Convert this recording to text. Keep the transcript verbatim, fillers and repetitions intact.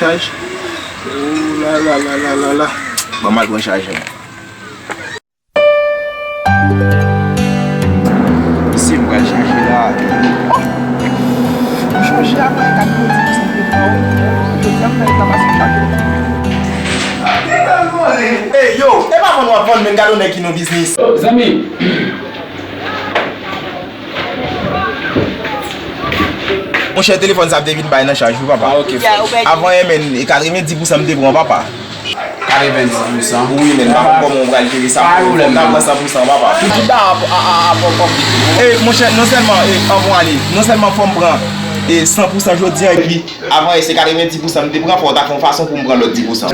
Chaj. Oh la la la la la la. Bon, m al pran chaj la. Mesye, m pral chaje la. M chanje a mwen, gade yo di ki se pou mwen. Jodi a m nan eta pase chaje. Ey, yo, e pa vann w ap vann, men gade yon nèg ki nan biznis. Zanmi. Monchè, telefòn sa ap te vin bay nan chaj wi, papa. Ah, ok, frè. Avan yè, men, e katrevenndis pousan m te pran, papa. Katrevenndis pousan? Wi, men, m pa konn kòman w pral jere sa. Pa pwoblèm. Fò m ta pran san pousan, papa. Tout a, a, a, a, pòp, pòp. E, monchè, non sèlman, e, anvan w ale, non sèlman fò m pran, e, san pousan jodi a, epi, avan yè, se katrevenndis pousan m te pran, fò w ta fè yon fason pou m pran lòt dis pousan.